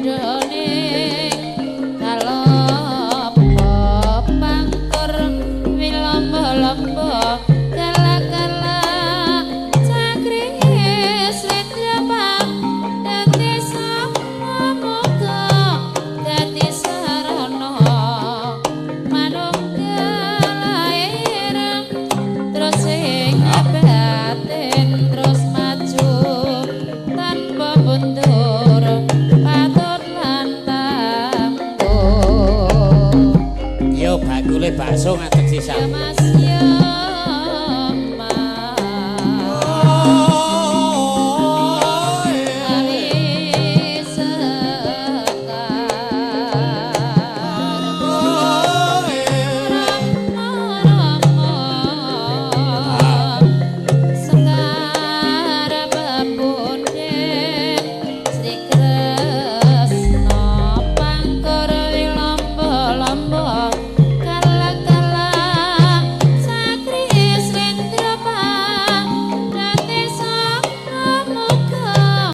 Padane kalopo pangkur wilombo-lombo kala-kala cakringe slendra dadi samuga dadi sarana manunggal lair terus ing batin terus maju tanpa mundur patut lan tangguh. Yo bakule bakso ngadeg Ya sisan. Mas.